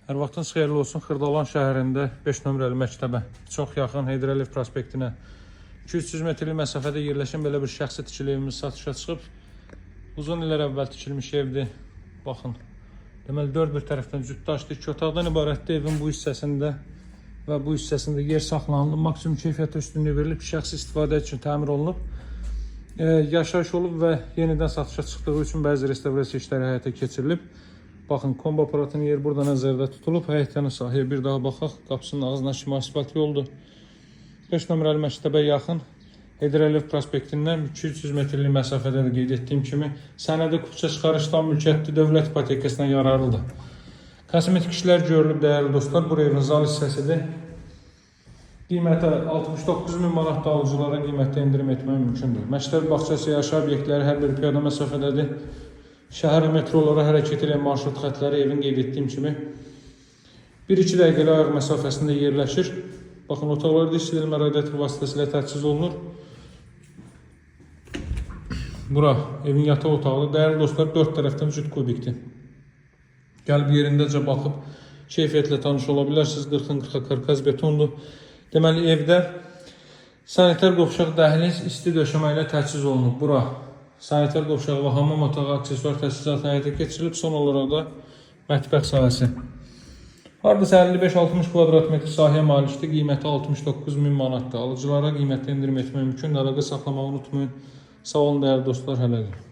Hər vaxtınız xeyirli olsun. Xırdalan şəhərində 5 nömrəli məktəbə çox yaxın Heydər Əliyev prospektinə 200-300 metrlik məsafədə yerləşən belə bir şəxsi tikili evimiz satışa çıxıb. Uzun illər əvvəl tikilmiş evdir. Baxın. Deməli dörd bir tərəfdən cüt daşdır. İki otaqdan ibarətdir evin bu hissəsində və bu hissəsində yer saxlanılıb. Maksimum keyfiyyətə üstünlük verilib. Şəxsi istifadə üçün təmir olunub. Yaşayış olub və yenidən satışa çıxdığı üçün bəzi restavrasiya işləri həyata keçirilib. Baxın, kombo aparatının yeri burada nəzərdə tutulub. Həyətyanı sahəyə bir daha baxaq. Qapısının ağzına kimi asfalt yoldur. 5 nömrəli məktəbə yaxın Heydər Əliyev prospektindən 200 metrlik məsafədə də qeyd etdiyim kimi sənədi kupça çıxarış tam mülkiyyətli dövlət ipotekasına yararlıdır. Kosmetik işlər görülüb dəyərli dostlar. Bura evin zal hissəsidir. Qiyməti 69 min manat, alıcılara qiymətdə endirim etmək mümkündür. Məktəb bağçası, yaşayış obyektləri hər bir piyada məsafədədir. Şəhər metrolara hərəkət edən marşrut xətləri evin qeyd etdiyim kimi 1-2 dəqiqəlik ayaq məsafəsində yerləşir. Baxın, otaqlarda istifadəmə radiator vasitəsilə təchiz olunur. Bura evin yataq otağıdır. Dəyərli dostlar, dörd tərəfdən cüt kubikdir. Gəlib yerindəcə baxıb keyfiyyətlə tanış ola bilərsiniz. 40-ın 40-a karkaz betondur. Deməli evdə sanitar qovşaq, dəhliz, isti döşəmə ilə təchiz olunub. Bura sanitar qovşağı və hamam otağı, aksesuar təchizat həyata keçirilib. Son olaraq da mətbəx sahəsi. Hardasa 55-60 kvadrat metr sahəyə malikdir. Qiyməti 69 min manatdır. Alıcılara qiymətdə endirim etmək mümkündür. Əlaqə saxlamağı unutmayın. Sağ olun dəyərli dostlar, hələlik.